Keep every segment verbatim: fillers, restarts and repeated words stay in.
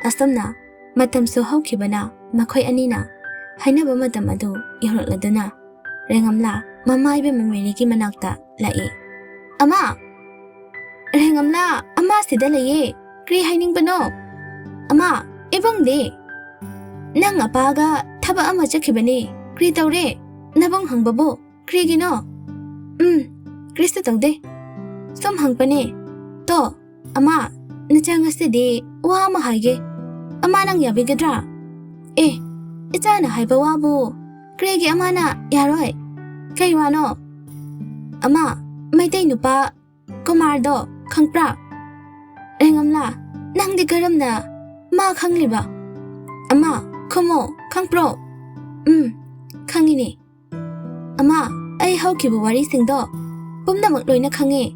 ꯑꯁꯨꯝꯅ ꯃꯇꯝꯁꯨ ꯍꯧꯈꯤꯕꯅ ꯃꯈꯣꯏ ꯑꯅꯤꯅ ꯍꯥꯏꯅꯕ ꯃꯇꯝ ꯑꯗꯨ ꯌꯧꯔꯛꯂꯗꯨꯅ ꯔꯦꯉꯝꯂꯥ ꯃꯃꯥ ꯏꯕꯦꯝꯃ ꯃꯦꯔꯤꯒꯤ ꯃꯅꯥꯛꯇ ꯂꯥꯛꯏ꯫ "ꯑꯃ!" "ꯔꯦꯉꯝꯂꯥ, ꯑꯃ ꯁꯤꯗ ꯂꯩꯌꯦ꯫ ꯀ꯭ꯔꯤ ꯍꯥꯏꯅꯤꯡꯕꯅꯣ?" "ꯑꯃ, ꯏꯕꯨꯡꯗꯤ?" "ꯅꯪ ꯑꯄꯥꯒ ꯊꯕꯛ ꯑꯃ ꯆꯠꯈꯤꯕꯅꯦ꯫ ꯀ꯭ꯔꯤ ꯇꯧꯔꯦ? ꯅꯕꯨꯡ ꯍꯪꯕꯕꯨ ꯀ꯭ꯔꯤꯒꯤꯅꯣ?" "ꯎꯝ, ꯀ꯭ꯔꯤꯁꯨ ꯇꯧꯗꯦ꯫ ꯁꯨꯝ ꯍꯪꯕꯅꯦ꯫ ꯇꯣ, ꯑꯃ, ꯅꯆꯥ ꯉꯁꯤꯗꯤ ꯋꯥ ꯑꯃ ꯍꯥꯏꯒꯦ꯫ ꯑꯃ ꯅꯪ ꯌꯥꯕꯤꯒꯗ꯭ꯔꯥ?" "ꯑꯦ, ꯏꯆꯥꯅ ꯍꯥꯏꯕ ꯋꯥꯕꯨ ꯀ꯭ꯔꯤꯒꯤ ꯑꯃꯅ ꯌꯥꯔꯣꯏ? ꯀꯩ ꯋꯥꯅꯣ?" "ꯑꯃ, ꯃꯩꯇꯩ ꯅꯨꯄꯥ ꯀꯨꯃꯥꯔꯗꯣ ꯈꯪꯕ꯭ꯔꯥ?" "ꯔꯦꯉꯝꯂꯥ, ꯅꯪꯗꯤ ꯀꯔꯝꯅ ꯃꯥ ꯈꯪꯂꯤꯕ? ꯑꯃ, ꯈꯨꯝꯃꯣ, ꯈꯪꯕ꯭ꯔꯣ?" "ꯎꯝ, ꯈꯪꯉꯤꯅꯦ꯫ ꯑꯃ, ꯑꯩ ꯍꯧꯈꯤꯕ ꯋꯥꯔꯤꯁꯤꯡꯗꯣ ꯄꯨꯝꯅꯃꯛ ꯂꯣꯏꯅ ꯈꯪꯉꯦ꯫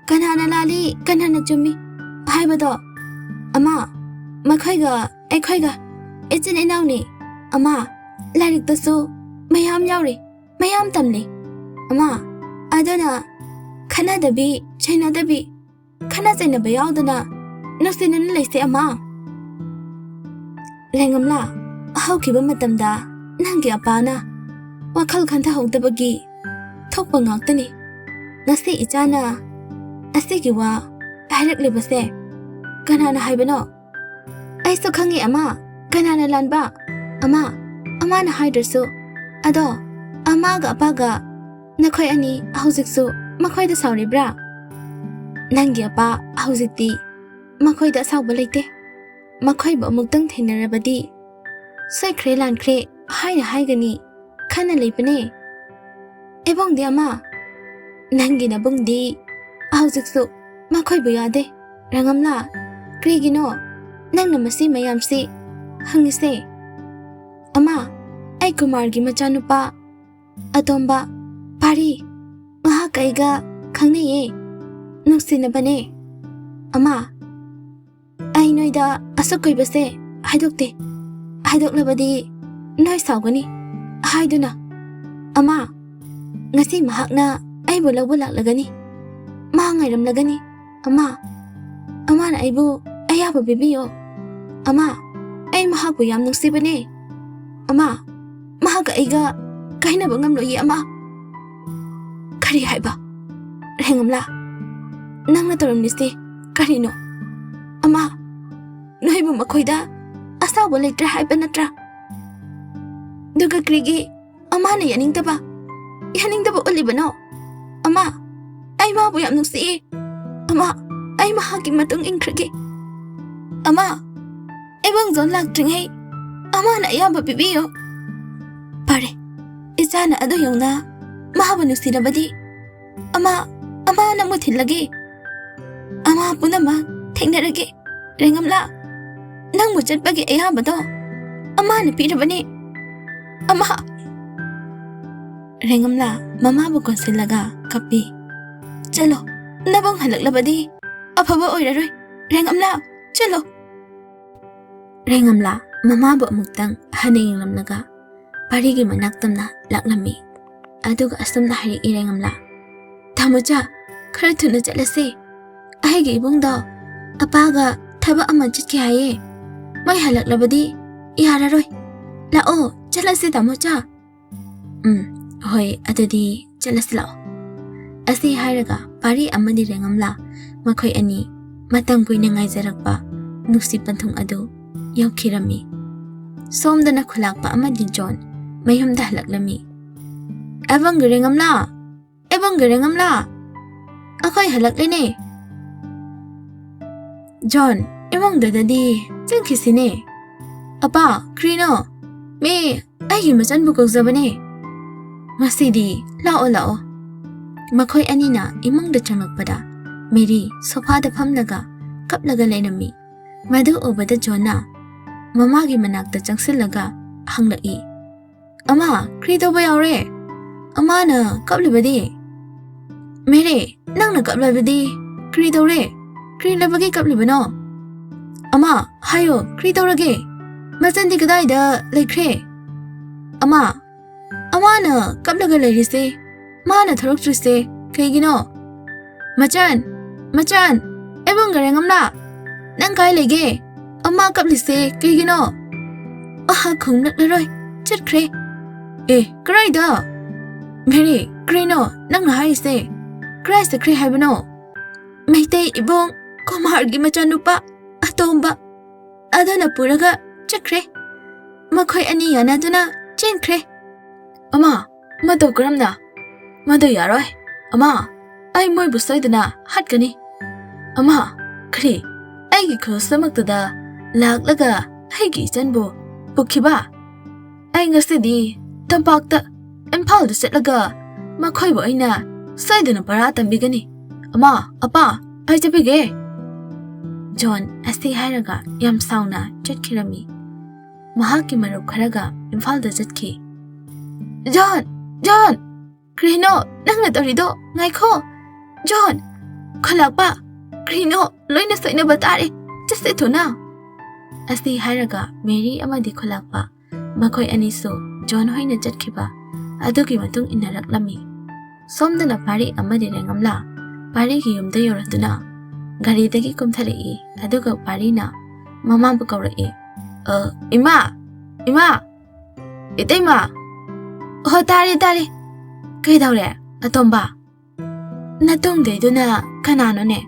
ꯀꯅꯥꯅ ꯂꯥꯜꯂꯤ, ꯀꯅꯥꯅ ꯆꯨꯝꯃꯤ ꯍꯥꯏꯕꯗꯣ꯫ ꯑꯃ, ꯃꯈꯣꯏꯒ ꯑꯩꯈꯣꯏꯒ ꯏꯆꯤꯟ ꯏꯅꯥꯎꯅꯤ꯫ ꯑꯃ, ꯂꯥꯏꯔꯤꯛꯇꯁꯨ ꯃꯌꯥꯝ ꯌꯥꯎꯔꯤ, ꯃꯌꯥꯝ ꯇꯝꯂꯤ꯫ ꯑꯃ, ꯑꯗꯨꯅ ꯈꯠꯅꯗꯕꯤ, ꯆꯩꯅꯗꯕꯤ, ꯈꯠꯅ ꯆꯩꯅꯕ ꯌꯥꯎꯗꯅ ꯅꯨꯡꯁꯤꯅꯅ ꯂꯩꯁꯦ, ꯑꯃ꯫" "ꯂꯦꯡꯉꯝꯂꯥ, ꯍꯧꯈꯤꯕ ꯃꯇꯝꯗ ꯅꯪꯒꯤ ꯑꯄꯥꯅ ꯋꯥꯈꯜ ꯈꯟꯊꯍꯧꯗꯕꯒꯤ ꯊꯣꯛꯄ ꯉꯥꯛꯇꯅꯤ꯫ ꯉꯁꯤ ꯏꯆꯥꯅ ꯑꯁꯤꯒꯤ ꯋꯥ ꯍꯥꯏꯔꯛꯂꯤꯕꯁꯦ ꯀꯅꯥꯅ ꯍꯥꯏꯕꯅꯣ?" "ꯑꯩꯁꯨ ꯈꯪꯉꯤ, ꯑꯃ꯫ ꯀꯅꯥꯅ ꯂꯥꯟꯕ? ꯑꯃ, ꯑꯃꯅ ꯍꯥꯏꯗ꯭ꯔꯁꯨ꯫ ꯑꯗꯣ, ꯑꯃꯒ ꯑꯄꯥꯒ ꯅꯈꯣꯏ ꯑꯅꯤ ꯍꯧꯖꯤꯛꯁꯨ ꯃꯈꯣꯏꯗ ꯁꯥꯎꯔꯤꯕ꯭ꯔꯥ?" "ꯅꯪꯒꯤ ꯑꯄꯥ ꯍꯧꯖꯤꯛꯇꯤ ꯃꯈꯣꯏꯗ ꯑꯁꯥꯎꯕ ꯂꯩꯇꯦ꯫ ꯃꯈꯣꯏꯕꯨ ꯑꯃꯨꯛꯇꯪ ꯊꯦꯡꯅꯔꯕꯗꯤ ꯁꯣꯏꯈ꯭ꯔꯦ ꯂꯥꯟꯈ꯭ꯔꯦ ꯍꯥꯏꯅ ꯍꯥꯏꯒꯅꯤ ꯈꯟꯅ ꯂꯩꯕꯅꯦ꯫ ꯏꯕꯨꯡꯗꯤ ꯑꯃ, ꯅꯪꯒꯤ ꯅꯕꯨꯡꯗꯤ ꯍꯧꯖꯤꯛꯁꯨ ꯃꯈꯣꯏꯕꯨ ꯌꯥꯗꯦ꯫ ꯔꯪꯉꯝꯂꯥ, ꯀꯔꯤꯒꯤꯅꯣ ꯅꯪꯅ ꯃꯁꯤ ꯃꯌꯥꯝꯁꯤ ꯍꯪꯉꯤꯁꯦ?" "ꯑꯃ, ꯑꯩ ꯀꯨꯃꯥꯔꯒꯤ ꯃꯆꯥꯅꯨꯄꯥ ꯑꯇꯣꯝꯕ ꯄꯥꯔꯤ, ꯃꯍꯥꯛ ꯑꯩꯒ ꯈꯪꯅꯩꯌꯦ, ꯅꯨꯡꯁꯤꯅꯕꯅꯦ꯫ ꯑꯃ, ꯑꯩ ꯅꯣꯏꯗ ꯑꯁꯨꯛ ꯀꯨꯏꯕꯁꯦ ꯍꯥꯏꯗꯣꯛꯇꯦ꯫ ꯍꯥꯏꯗꯣꯛꯂꯕꯗꯤ ꯅꯣꯏ ꯁꯥꯎꯒꯅꯤ ꯍꯥꯏꯗꯨꯅ꯫ ꯑꯃ, ꯉꯁꯤ ꯃꯍꯥꯛꯅ ꯑꯩꯕꯨ ꯂꯧꯕ ꯂꯥꯛꯂꯒꯅꯤ꯫ ꯃꯥ ꯉꯥꯏꯔꯝꯂꯒꯅꯤ꯫ ꯑꯃ, ꯑꯃꯅ ꯑꯩꯕꯨ ꯑꯌꯥꯕ ꯄꯤꯕꯤꯌꯣ꯫ "ꯑꯃ, ꯑꯩ ꯃꯍꯥꯛꯄꯨ ꯌꯥꯝ ꯅꯨꯡꯁꯤꯕꯅꯦ꯫ ꯑꯃ, ꯃꯍꯥꯛꯀ ꯑꯩꯒ ꯀꯥꯏꯅꯕ ꯉꯝꯂꯣꯏꯌꯦ, ꯑꯃ꯫" "ꯀꯔꯤ ꯍꯥꯏꯕ? ꯔꯦꯉꯝꯂꯥ, ꯅꯪꯅ ꯇꯧꯔꯝꯂꯤꯁꯦ ꯀꯔꯤꯅꯣ? ꯑꯃ, ꯅꯣꯏꯕꯨ ꯃꯈꯣꯏꯗ ꯑꯁꯥꯎꯕ ꯂꯩꯇ꯭ꯔꯦ ꯍꯥꯏꯕ ꯅꯠꯇ꯭ꯔꯥ? ꯑꯗꯨꯒ ꯀꯔꯤꯒꯤ ꯑꯃꯅ ꯌꯥꯅꯤꯡꯗꯕ, ꯌꯥꯅꯤꯡꯗꯕ ꯎꯠꯂꯤꯕꯅꯣ? ꯑꯃ, ꯑꯩ ꯃꯥꯕꯨ ꯌꯥꯝ ꯅꯨꯡꯁꯤꯌꯦ꯫ ꯑꯃ, ꯑꯩ ꯃꯍꯥꯛꯀꯤ ꯃꯇꯨꯡ ꯏꯟꯈ꯭ꯔꯒꯦ꯫ ꯑꯃ, ꯏꯕꯨꯡ ꯖꯣꯟ ꯂꯥꯛꯇ꯭ꯔꯤꯉꯩ ꯑꯃꯅ ꯑꯌꯥꯕ ꯄꯤꯕꯤꯌꯨ꯫" "ꯐꯔꯦ, ꯏꯆꯥꯅ ꯑꯗꯨ ꯌꯧꯅ ꯃꯥꯕꯨ ꯅꯨꯡꯁꯤꯔꯕꯗꯤ, ꯑꯃ, ꯑꯃ ꯅꯪꯕꯨ ꯊꯤꯜꯂꯒꯦ꯫ ꯑꯃ ꯄꯨꯝꯅꯃꯛ ꯊꯦꯡꯅꯔꯒꯦ꯫ ꯔꯦꯉꯝꯂꯥ, ꯅꯪꯕꯨ ꯆꯠꯄꯒꯤ ꯑꯌꯥꯕꯗꯣ ꯑꯃꯅ ꯄꯤꯔꯕꯅꯤ꯫ ꯑꯃ꯫" ꯔꯦꯉꯝꯂꯥ ꯃꯃꯥꯕꯨ ꯀꯣꯟꯁꯤꯜꯂꯒ ꯀꯞꯄꯤ꯫ "ꯆꯠꯂꯣ, ꯅꯕꯨꯡ ꯍꯜꯂꯛꯂꯕꯗꯤ ꯑꯐꯕ ꯑꯣꯏꯔꯔꯣꯏ꯫ ꯔꯦꯉꯝꯂꯥ, ꯆꯠꯂꯣ꯫" ꯔꯦꯉꯝꯂꯥ ꯃꯃꯥꯕꯨ ꯑꯃꯨꯛꯇꯪ ꯍꯟꯅ ꯌꯦꯡꯂꯝꯂꯒ ꯄꯥꯔꯤꯒꯤ ꯃꯅꯥꯛ ꯇꯝꯅ ꯂꯥꯛꯂꯝꯃꯤ꯫ ꯑꯗꯨꯒ ꯑꯁꯨꯝꯅ ꯍꯥꯏꯔꯛꯏ ꯔꯦꯉꯝꯂꯥ, "ꯇꯥꯃꯣꯆꯥ, ꯈꯔ ꯊꯨꯅ ꯆꯠꯂꯁꯦ꯫ ꯑꯩꯒꯤ ꯏꯕꯨꯡꯗꯣ ꯑꯄꯥꯒ ꯊꯕꯛ ꯑꯃ ꯆꯠꯀꯦ ꯍꯥꯏꯌꯦ꯫ ꯃꯣꯏ ꯍꯜꯂꯛꯂꯕꯗꯤ ꯌꯥꯔꯔꯣꯏ꯫ ꯂꯥꯛꯑꯣ, ꯆꯠꯂꯁꯦ ꯇꯥꯃꯣꯆꯥ꯫" "ꯎꯝ, ꯍꯣꯏ, ꯑꯗꯨꯗꯤ ꯆꯠꯂꯁꯤ ꯂꯥꯛꯑꯣ꯫" ꯑꯁꯤ ꯍꯥꯏꯔꯒ ꯄꯥꯔꯤ ꯑꯃꯗꯤ ꯔꯦꯉꯝꯂꯥ ꯃꯈꯣꯏ ꯑꯅꯤ ꯃꯇꯝ ꯀꯨꯏꯅ ꯉꯥꯏꯖꯔꯛꯄ ꯅꯨꯡꯁꯤ ꯄꯟꯊꯨꯡ ꯑꯗꯨ ꯌꯧꯈꯤꯔꯝꯃꯤ꯫ ꯁꯣꯝꯗꯅ ꯈꯨꯂꯥꯛꯄ ꯑꯃꯗꯤ ꯖꯣꯟ ꯃꯌꯨꯝꯗ ꯍꯜꯂꯛꯂꯝꯃꯤ꯫ "ꯑꯕꯪꯒ ꯔꯦꯉꯝꯂꯥ, ꯑꯕꯪꯒ ꯔꯦꯉꯝꯂꯥ, ꯑꯩꯈꯣꯏ ꯍꯜꯂꯛꯂꯦꯅꯦ꯫" "ꯖꯣꯟ, ꯏꯃꯨꯡꯗꯨꯗꯗꯤ ꯆꯪꯈꯤꯁꯤꯅꯦ꯫" "ꯑꯄꯥ, ꯀ꯭ꯔꯤꯅꯣ?" "ꯃꯤ ꯑꯩꯒꯤ ꯃꯆꯟꯕꯨ ꯀꯧꯖꯕꯅꯦ꯫ ꯉꯁꯤꯗꯤ ꯂꯥꯛꯑꯣ, ꯂꯥꯛꯑꯣ꯫" ꯃꯈꯣꯏ ꯑꯅꯤꯅ ꯏꯃꯨꯡꯗ ꯆꯪꯂꯛꯄꯗ ꯃꯦꯔꯤ ꯁꯣꯐꯥꯗ ꯐꯝꯂꯒ ꯀꯞꯂꯒ ꯂꯩꯔꯝꯃꯤ꯫ ꯃꯗꯨ ꯎꯕꯗ ꯖꯣꯟꯅ ꯃꯃꯥꯒꯤ ꯃꯅꯥꯛꯇ ꯆꯪꯁꯤꯜꯂꯒ ꯍꯪꯂꯛꯏ, "ꯑꯃ, ꯀ꯭ꯔꯤ ꯇꯧꯕ ꯌꯥꯎꯔꯦ? ꯑꯃꯅ ꯀꯞꯂꯤꯕꯗꯤ?" "ꯃꯦꯔꯤ, ꯅꯪꯅ ꯀꯞꯂꯕꯗꯤ ꯀ꯭ꯔꯤ ꯇꯧꯔꯦ? ꯀ꯭ꯔꯤ ꯂꯩꯕꯒꯤ ꯀꯞꯂꯤꯕꯅꯣ? ꯑꯃ, ꯍꯥꯏꯌꯣ, ꯀ꯭ꯔꯤ ꯇꯧꯔꯒꯦ? ꯃꯆꯟꯗꯤ ꯀꯗꯥꯏꯗ ꯂꯩꯈ꯭ꯔꯦ? ꯑꯃ, ꯑꯃꯅ ꯀꯞꯂꯒ ꯂꯩꯔꯤꯁꯦ, ꯃꯥꯅ ꯊꯣꯔꯛꯇ꯭ꯔꯤꯁꯦ ꯀꯩꯒꯤꯅꯣ? ꯃꯆꯟ, ꯃꯆꯟ, ꯏꯕꯨꯡꯒ ꯔꯦꯉꯝꯂꯥ, ꯅꯪ ꯀꯥꯏ ꯂꯩꯒꯦ? ꯑꯃ ꯀꯞꯂꯤꯁꯦ ꯀꯩꯒꯤꯅꯣ? ꯑꯍ, ꯈꯣꯡꯅꯛꯂꯔꯣꯏ꯫ ꯆꯠꯈ꯭ꯔꯦ꯫ ꯑꯦ, ꯀꯔꯥꯏꯗ? ꯃꯦꯔꯤ, ꯀꯔꯤꯅꯣ ꯅꯪꯅ ꯍꯥꯏꯔꯤꯁꯦ? ꯀꯔꯥꯏ ꯆꯠꯈ꯭ꯔꯦ ꯍꯥꯏꯕꯅꯣ? ꯃꯩꯇꯩ ꯏꯕꯣꯡ ꯀꯨꯃꯥꯔꯒꯤ ꯃꯆꯥꯅꯨꯄꯥ ꯑꯇꯣꯝꯕ ꯑꯗꯨꯅ ꯄꯨꯔꯒ ꯆꯠꯈ꯭ꯔꯦ꯫ ꯃꯈꯣꯏ ꯑꯅꯤ ꯌꯥꯅꯗꯨꯅ ꯆꯦꯟꯈ꯭ꯔꯦ꯫ ꯑꯃ, ꯃꯗꯨ ꯀꯔꯝꯅ? ꯃꯗꯨ ꯌꯥꯔꯣꯏ꯫ ꯑꯃ, ꯑꯩ ꯃꯣꯏꯕꯨ ꯁꯣꯏꯗꯅ ꯍꯥꯠꯀꯅꯤ꯫ ꯑꯃ, ꯀꯔꯤ? ꯑꯩꯒꯤ ꯈꯨꯜꯁꯃꯛꯇꯗ ꯂꯥꯛꯂꯒ ꯑꯩꯒꯤ ꯏꯆꯟꯕꯨ ꯄꯨꯈꯤꯕ? ꯑꯩ ꯉꯁꯤꯗꯤ ꯇꯝꯄꯥꯛꯇ, ꯏꯝꯐꯥꯜꯗ ꯆꯠꯂꯒ ꯃꯈꯣꯏꯕꯨ ꯑꯩꯅ ꯁꯣꯏꯗꯅ ꯄꯔꯥ ꯇꯝꯕꯤꯒꯅꯤ꯫ ꯑꯃ, ꯑꯄꯥ, ꯑꯩ ꯆꯠꯄꯤꯒꯦ꯫ ꯖꯣꯟ ꯑꯁꯤ ꯍꯥꯏꯔꯒ ꯌꯥꯝ ꯁꯥꯎꯅ ꯆꯠꯈꯤꯔꯝꯃꯤ꯫ ꯃꯍꯥꯛꯀꯤ ꯃꯔꯨꯞ ꯈꯔꯒ ꯏꯝꯐꯥꯜꯗ ꯆꯠꯈꯤ꯫ ꯖꯣꯟ! ꯖꯣꯟ! ꯀꯔꯤꯅꯣ ꯅꯪꯅ ꯇꯧꯔꯤꯗꯣ? ꯉꯥꯏꯈꯣ! ꯖꯣꯟ! ꯈꯣꯂꯥꯛꯄ! ꯀꯔꯤꯅꯣ? ꯂꯣꯏꯅ ꯁꯣꯏꯅꯕ ꯇꯥꯔꯦ꯫ ꯆꯠꯁꯦ ꯊꯨꯅ! ꯑꯁꯤ ꯍꯥꯏꯔꯒ ꯃꯦꯔꯤ ꯑꯃꯗꯤ ꯈꯣꯂꯥꯛꯄ ꯃꯈꯣꯏ ꯑꯅꯤꯁꯨ ꯖꯣꯟ ꯍꯣꯏꯅ ꯆꯠꯈꯤꯕ ꯑꯗꯨꯒꯤ ꯃꯇꯨꯡ ꯏꯟꯅꯔꯛꯂꯝꯃꯤ꯫ ꯁꯣꯝꯗꯅ ꯄꯥꯔꯤ ꯑꯃꯗꯤ ꯔꯦꯡꯉꯝꯂꯥ ꯄꯥꯔꯤꯒꯤ ꯌꯨꯝꯗ ꯌꯧꯔꯗꯨꯅ ꯒꯥꯔꯤꯗꯒꯤ ꯀꯨꯝꯊꯔꯛꯏ꯫ ꯑꯗꯨꯒ ꯄꯥꯔꯤꯅ ꯃꯃꯥꯕꯨ ꯀꯧꯔꯛꯏ꯫ "ꯑ, ꯏꯃꯥ! ꯏꯃꯥ! ꯏꯇꯩꯃ!" "ꯑꯣ, ꯇꯥꯔꯦ, ꯇꯥꯔꯦ꯫ ꯀꯩꯗꯧꯔꯦ, ꯑꯇꯣꯝꯕ? ꯅꯇꯨꯡꯗꯩꯗꯨꯅ ꯀꯅꯥꯅꯣꯅꯦ?"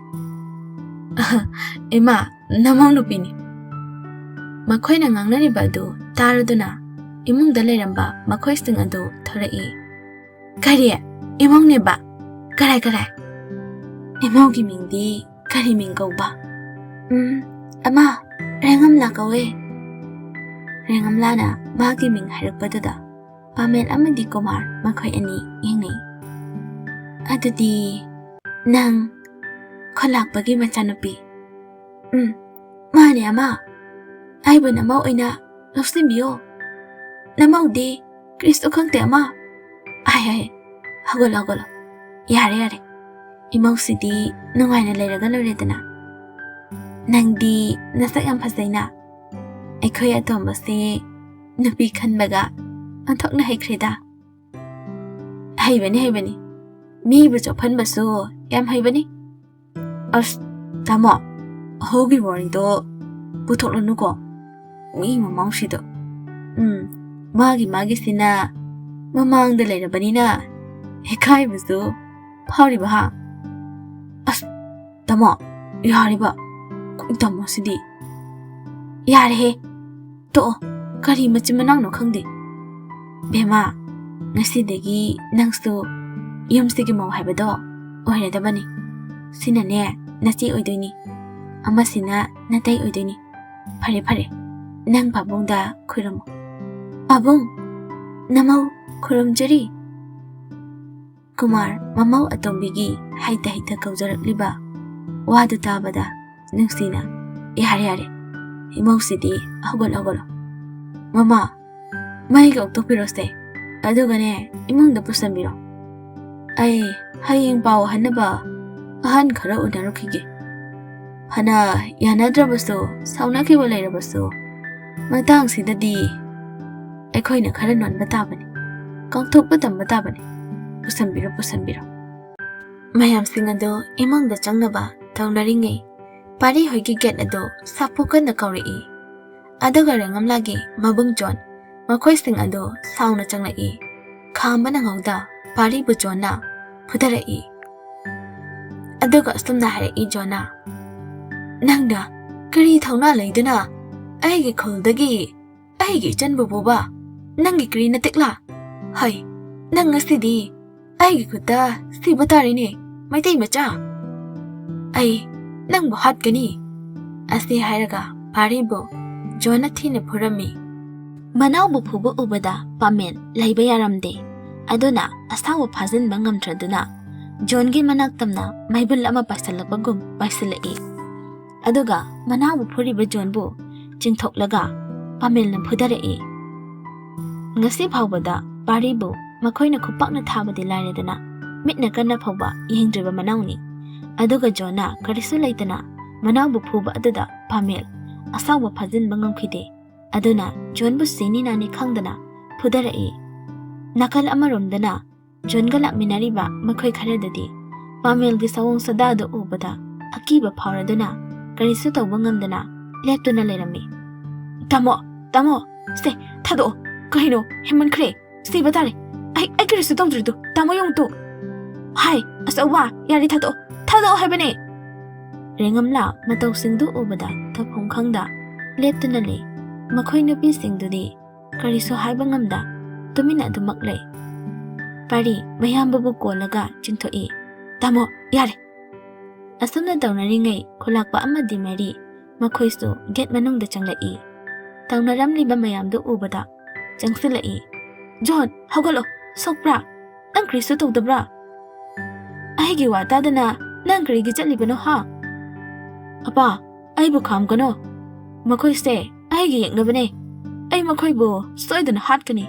"ꯑꯍ, ꯏꯃꯥ, ꯅꯃꯧ ꯅꯨꯄꯤꯅꯤ꯫" ꯃꯈꯣꯏꯅ ꯉꯥꯡꯅꯔꯤꯕ ꯑꯗꯨ ꯇꯥꯔꯗꯨꯅ ꯏꯃꯨꯡꯗ ꯂꯩꯔꯝꯕ ꯃꯈꯣꯏꯁꯤꯡ ꯑꯗꯨ ꯊꯣꯔꯛꯏ꯫ "ꯀꯔꯤ? ꯏꯃꯧꯅꯦꯕ? ꯀꯔꯥꯏ, ꯀꯔꯥꯏ?" "ꯏꯃꯧꯒꯤ ꯃꯤꯡꯗꯤ ꯀꯔꯤ ꯃꯤꯡ ꯀꯧꯕ?" "ꯎꯝ, ꯑꯃ, ꯔꯦꯡꯉꯝꯂꯥ ꯀꯧꯋꯦ꯫" ꯔꯦꯡꯉꯝꯂꯥꯅ ꯃꯥꯒꯤ ꯃꯤꯡ ꯍꯥꯏꯔꯛꯄꯗꯨꯗ ꯄꯥꯃꯦꯜ ꯑꯃꯗꯤ ꯀꯨꯃꯥꯔ ꯃꯈꯣꯏ ꯑꯅꯤ ꯌꯦꯡꯅꯩ꯫ "ꯑꯗꯨꯗꯤ ꯅꯪ ꯈꯣꯂꯥꯛꯄꯒꯤ ꯃꯆꯥꯅꯨꯄꯤ?" "ꯎꯝ, ꯃꯥꯅꯦ ꯑꯃ꯫ ꯑꯩꯕꯨ ꯅꯃꯧ ꯑꯣꯏꯅ ꯂꯧꯁꯤꯟꯕꯤꯌꯣ꯫ ꯅꯃꯧꯗꯤ ꯀ꯭ꯔꯤꯁꯇꯨ ꯈꯪꯗꯦ ꯑꯃ꯫" "ꯑꯥꯏ, ꯑꯥꯏ, ꯍꯧꯒꯠꯂꯣ, ꯍꯧꯒꯠꯂꯣ꯫ ꯌꯥꯔꯦ, ꯌꯥꯔꯦ꯫ ꯏꯃꯧꯁꯤꯗꯤ ꯅꯨꯡꯉꯥꯏꯅ ꯂꯩꯔꯒ ꯂꯣꯏꯔꯦꯗꯅ꯫ ꯅꯪꯗꯤ ꯅꯁꯛ ꯌꯥꯝ ꯐꯖꯩꯅ꯫ ꯑꯩꯈꯣꯏ ꯑꯇꯣꯝꯕꯁꯦ ꯅꯨꯄꯤ ꯈꯟꯕꯒ ꯑꯣꯟꯊꯣꯛꯅ ꯍꯩꯈ꯭ꯔꯦꯗ꯫" "ꯍꯩꯕꯅꯤ, ꯍꯩꯕꯅꯤ꯫ ꯃꯤꯕꯨ ꯆꯣꯞꯍꯟꯕꯁꯨ ꯌꯥꯝ ꯍꯩꯕꯅꯤ꯫" "ꯑꯁ, ꯇꯥꯃꯣ, ꯍꯧꯒꯤ ꯋꯥꯔꯤꯗꯣ ꯄꯨꯊꯣꯛꯂꯅꯨꯀꯣ꯫ ꯃꯤ ꯃꯃꯥꯎꯁꯤꯗꯣ꯫ ꯎꯝ, ꯃꯥꯒꯤ ꯃꯥꯒꯤꯁꯤꯅ ꯃꯃꯥꯡꯗ ꯂꯩꯔꯕꯅꯤꯅ ꯏꯀꯥꯏꯕꯁꯨ ꯐꯥꯎꯔꯤꯕ ꯍꯥ? ꯑꯁ, ꯇꯥꯃꯣ, ꯌꯥꯔꯤꯕ? ꯑꯩꯈꯣꯏ ꯇꯥꯃꯣꯁꯤꯗꯤ꯫ ꯌꯥꯔꯦꯍꯦ, ꯇꯣꯛꯑꯣ꯫ ꯀꯔꯤ ꯃꯆꯤꯟ ꯃꯅꯥꯎꯅꯣ ꯈꯪꯗꯦ꯫ ꯕꯦꯝꯃ, ꯉꯁꯤꯗꯒꯤ ꯅꯪꯁꯨ ꯌꯨꯝꯁꯤꯒꯤ ꯃꯧ ꯍꯥꯏꯕꯗꯣ ꯑꯣꯏꯔꯗꯕꯅꯤ꯫ ꯁꯤꯅꯅꯦ, ꯅꯆꯦ ꯑꯣꯏꯗꯣꯏꯅꯤ꯫ ꯑꯃꯁꯤꯅ ꯅꯇꯩ ꯑꯣꯏꯗꯣꯏꯅꯤ꯫ ꯐꯔꯦ, ꯐꯔꯦ, ꯅꯪ ꯄꯥꯕꯨꯡꯗ ꯈꯨꯔꯨꯝꯃꯨ꯫ ꯄꯥꯕꯨꯡ, ꯅꯃꯧ ꯈꯨꯔꯨꯝꯖꯔꯤ꯫ ꯀꯨꯃꯥꯔ ꯃꯃꯧ ꯑꯇꯣꯝꯕꯤꯒꯤ ꯍꯩꯇ ꯍꯩꯇ ꯀꯧꯖꯔꯛꯂꯤꯕ ꯋꯥꯗꯨ ꯇꯥꯕꯗ ꯅꯨꯡꯁꯤꯅ, "ꯌꯥꯔꯦ, ꯌꯥꯔꯦ, ꯏꯃꯧꯁꯤꯗꯤ ꯍꯧꯒꯠ, ꯍꯧꯒꯠꯂꯣ꯫ ꯃꯃꯥ, ꯃꯩꯒ ꯑꯣꯛꯊꯣꯛꯄꯤꯔꯣꯁꯦ, ꯑꯗꯨꯒꯅꯦ ꯏꯃꯨꯡꯗ ꯄꯨꯁꯟꯕꯤꯔꯣ꯫ ꯑꯩ ꯍꯌꯦꯡ ꯄꯥꯎ ꯍꯟꯅꯕ ꯑꯍꯟ ꯈꯔ ꯎꯅꯔꯨꯈꯤꯒꯦ꯫ ꯐꯅ ꯌꯥꯅꯗ꯭ꯔꯕꯁꯨ, ꯁꯥꯎꯅꯈꯤꯕ ꯂꯩꯔꯕꯁꯨ, ꯃꯇꯥꯡꯁꯤꯗꯗꯤ ꯑꯩꯈꯣꯏꯅ ꯈꯔ ꯅꯣꯟꯕ ꯇꯥꯕꯅꯤ, ꯀꯥꯎꯊꯣꯛꯄ ꯇꯝꯕ ꯇꯥꯕꯅꯤ꯫ ꯄꯨꯁꯟꯕꯤꯔꯣ, ꯄꯨꯁꯟꯕꯤꯔꯣ꯫" ꯃꯌꯥꯝꯁꯤꯡ ꯑꯗꯨ ꯏꯃꯨꯡꯗ ꯆꯪꯅꯕ ꯇꯧꯅꯔꯤꯉꯩ, ꯄꯥꯔꯤ ꯍꯣꯏꯒꯤ ꯒꯦꯠ ꯑꯗꯨ ꯁꯥꯐꯨ ꯀꯟꯅ ꯀꯧꯔꯛꯏ꯫ ꯑꯗꯨꯒ ꯔꯦꯉꯝꯂꯥꯒꯤ ꯃꯕꯨꯡ ꯖꯣꯟ ꯃꯈꯣꯏꯁꯤꯡ ꯑꯗꯨ ꯁꯥꯎꯅ ꯆꯪꯂꯛꯏ꯫ ꯈꯥꯝꯕ ꯅꯪꯍꯧꯗ ꯄꯥꯔꯤꯕꯨ ꯖꯣꯟꯅ ꯐꯨꯊꯔꯛꯏ꯫ ꯑꯗꯨꯒ ꯑꯁꯨꯝꯅ ꯍꯥꯏꯔꯛꯏ ꯖꯣꯟꯅ, "ꯅꯪꯅ ꯀꯔꯤ ꯊꯧꯅꯥ ꯂꯩꯗꯨꯅ ꯑꯩꯒꯤ ꯈꯨꯜꯗꯒꯤ ꯑꯩꯒꯤ ꯏꯆꯟꯕꯨ ꯄꯨꯕ? ꯅꯪꯒꯤ ꯀꯔꯤ ꯅꯇꯤꯛꯂꯥ? ꯍꯩ, ꯅꯪ ꯉꯁꯤꯗꯤ ꯑꯩꯒꯤ ꯈꯨꯠꯇ ꯁꯤꯕ ꯇꯥꯔꯦꯅꯦ, ꯃꯩꯇꯩ ꯃꯆꯥ꯫ ꯑꯩ ꯅꯪꯕꯨ ꯍꯥꯠꯀꯅꯤ!" ꯑꯁꯤ ꯍꯥꯏꯔꯒ ꯄꯥꯔꯤꯕꯨ ꯖꯣꯟꯅ ꯊꯤꯅ ꯐꯨꯔꯝꯃꯤ꯫ ꯃꯅꯥꯎꯕꯨ ꯐꯨꯕ ꯎꯕꯗ ꯄꯥꯃꯦꯜ ꯂꯩꯕ ꯌꯥꯔꯝꯗꯦ꯫ ꯑꯗꯨꯅ ꯑꯁꯥꯎꯕ ꯐꯥꯖꯤꯟꯕ ꯉꯝꯗ꯭ꯔꯗꯨꯅ ꯖꯣꯟꯒꯤ ꯃꯅꯥꯛ ꯇꯝꯅ ꯃꯩꯕꯨꯜ ꯑꯃ ꯄꯥꯏꯁꯤꯜꯂꯛꯄꯒꯨꯝ ꯄꯥꯏꯁꯤꯜꯂꯛꯏ꯫ ꯑꯗꯨꯒ ꯃꯅꯥꯎꯕꯨ ꯐꯨꯔꯤꯕ ꯖꯣꯟꯕꯨ ꯆꯤꯡꯊꯣꯛꯂꯒ ꯄꯥꯃꯦꯜꯅ ꯐꯨꯊꯔꯛꯏ꯫ ꯉꯁꯤ ꯐꯥꯎꯕꯗ ꯄꯥꯔꯤꯕꯨ ꯃꯈꯣꯏꯅ ꯈꯨꯄꯥꯛꯅ ꯊꯥꯕꯗꯤ ꯂꯥꯏꯔꯗꯅ, ꯃꯤꯠꯅ ꯀꯟꯅ ꯐꯥꯎꯕ ꯌꯦꯡꯗ꯭ꯔꯤꯕ ꯃꯅꯥꯎꯅꯤ꯫ ꯑꯗꯨꯒ ꯖꯣꯟꯅ ꯀꯔꯤꯁꯨ ꯂꯩꯇꯅ ꯃꯅꯥꯎꯕꯨ ꯐꯨꯕ ꯑꯗꯨꯗ ꯄꯥꯃꯦꯜ ꯑꯁꯥꯎꯕ ꯐꯥꯖꯤꯟꯕ ꯉꯝꯈꯤꯗꯦ꯫ ꯑꯗꯨꯅ ꯖꯣꯟꯕꯨ ꯁꯤꯅꯤ ꯅꯥꯅꯤ ꯈꯪꯗꯅ ꯐꯨꯊꯔꯛꯏ꯫ ꯅꯥꯀꯜ ꯑꯃꯔꯣꯝꯗꯅ ꯖꯣꯟꯒ ꯂꯥꯛꯃꯤꯟꯅꯔꯤꯕ ꯃꯈꯣꯏ ꯈꯔꯗꯗꯤ ꯄꯥꯃꯦꯜꯒꯤ ꯁꯑꯣꯡ ꯁꯥꯗꯥꯗꯨ ꯎꯕꯗ ꯑꯀꯤꯕ ꯐꯥꯎꯔꯗꯨꯅ ꯀꯔꯤꯁꯨ ꯇꯧꯕ ꯉꯝꯗꯅ ꯂꯦꯞꯇꯨꯅ ꯂꯩꯔꯝꯃꯤ꯫ "ꯇꯥꯃꯣ, ꯇꯥꯃꯣ, ꯁꯦ, ꯊꯥꯗꯣꯛꯑꯣ꯫ ꯀꯩꯅꯣ, ꯍꯦꯟꯃꯟꯈ꯭ꯔꯦ꯫ ꯁꯤꯕ ꯇꯥꯔꯦ꯫ ꯑꯩ, ꯑꯩ ꯀꯔꯤꯁꯨ ꯇꯧꯗ꯭ꯔꯤꯗꯣ꯫ ꯇꯥꯃꯣ ꯌꯦꯡꯉꯨꯇꯣ꯫ ꯍꯥꯏ, ꯑꯆꯧꯕ, ꯌꯥꯔꯦ, ꯊꯥꯗꯣꯛꯑꯣ꯫ ꯊꯥꯗꯣꯛꯑꯣ ꯍꯥꯏꯕꯅꯦ!" ꯔꯦꯉꯝꯂꯥ ꯃꯇꯧꯁꯤꯡꯗꯨ ꯎꯕꯗ ꯇꯧꯐꯝ ꯈꯪꯗ ꯂꯦꯞꯇꯨꯅ ꯂꯩ꯫ ꯃꯈꯣꯏ ꯅꯨꯄꯤꯁꯤꯡꯗꯨꯗꯤ ꯀꯔꯤꯁꯨ ꯍꯥꯏꯕ ꯉꯝꯗ ꯇꯨꯃꯤꯟꯅ ꯑꯗꯨꯃꯛ ꯂꯩ꯫ ꯄꯥꯔꯤ ꯃꯌꯥꯝꯕꯕꯨ ꯀꯣꯜꯂꯒ ꯆꯤꯡꯊꯣꯛꯏ꯫ "ꯇꯥꯃꯣ, ꯌꯥꯔꯦ!" ꯑꯁꯨꯝꯅ ꯇꯧꯅꯔꯤꯉꯩ ꯈꯨꯂꯥꯛꯄ ꯑꯃꯗꯤ ꯃꯔꯤ ꯃꯈꯣꯏꯁꯨ ꯒꯦꯠ ꯃꯅꯨꯡꯗ ꯆꯪꯂꯛꯏ꯫ ꯇꯧꯅꯔꯝꯂꯤꯕ ꯃꯌꯥꯝꯗꯨ ꯎꯕꯗ ꯆꯪꯁꯤꯜꯂꯛꯏ꯫ "ꯖꯣꯟ, ꯍꯧꯒꯠꯂꯣ! ꯁꯣꯛꯄ꯭ꯔꯥ? ꯅꯪ ꯀꯔꯤꯁꯨ ꯇꯧꯗꯕ꯭ꯔꯥ?" "ꯑꯩꯒꯤ ꯋꯥ ꯇꯥꯗꯅ ꯅꯪ ꯀꯔꯤꯒꯤ ꯆꯠꯂꯤꯕꯅꯣ, ꯍꯥ?" "ꯑꯄꯥ, ꯑꯩꯕꯨ ꯈꯥꯝꯒꯅꯨ꯫ ꯃꯈꯣꯏꯁꯦ ꯑꯩꯒꯤ ꯌꯦꯛꯅꯕꯅꯦ꯫ ꯑꯩ ꯃꯈꯣꯏꯕꯨ ꯁꯣꯏꯗꯅ ꯍꯥꯠꯀꯅꯤ꯫"